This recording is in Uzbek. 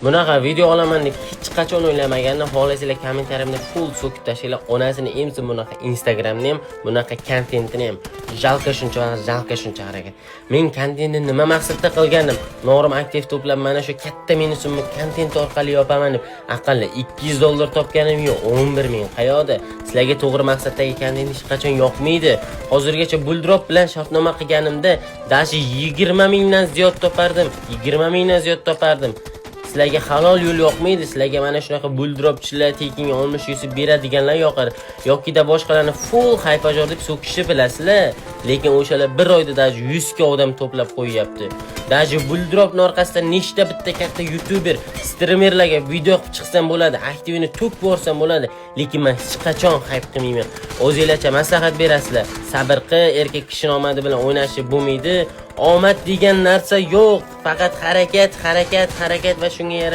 Bunaqa video olaman deb hech qachon o'ylamagandim. Xohlasanglar, kommentariyamda full so'kib tashlanglar. Onasini emsin bunaqa Instagramni ham, bunaqa kontentini ham. Жалко shuncha vaqt, жалко shuncha harakat. Men kontentni nima maqsadda qilgandim? Norim aktiv to'plab, mana shu katta minusimni kontent orqali yopaman deb aqalli 200 dollar topganim yo'q, 11 ming qayoqda? Sizlarga to'g'ri maqsaddagi kontent hech qachon yoqmaydi. Hozirgacha Bulldrop bilan shartnoma qilganimda даже 20 mingdan ziyod topardim. 20 mingdan ziyod topardim. Sizlarga halol yo'l yoqmaydi, sizlarga mana shunaqa bulldropchilar, tekinga olmish yusib beradiganlar yoqadi. Yokida boshqalarni full хайпожор deb so'kishni bilasizlar, lekin o'shalar bir oyda даже 100 ga odam to'plab qo'yyapti. Даже bulldropni orqasida nechta bitta katta youtuber, streamerlarga video qilib chiqsam bo'ladi, aktivini to'kib borsam bo'ladi, lekin men hech qachon хайп qilmayman. O'zinglarcha maslahat berasizlar. Sabr qil, erkak kishini omadi bilan o'ynashib bo'lmaydi. Omad degan narsa yo'q, faqat harakat, harakat, harakat va shunga yarasha.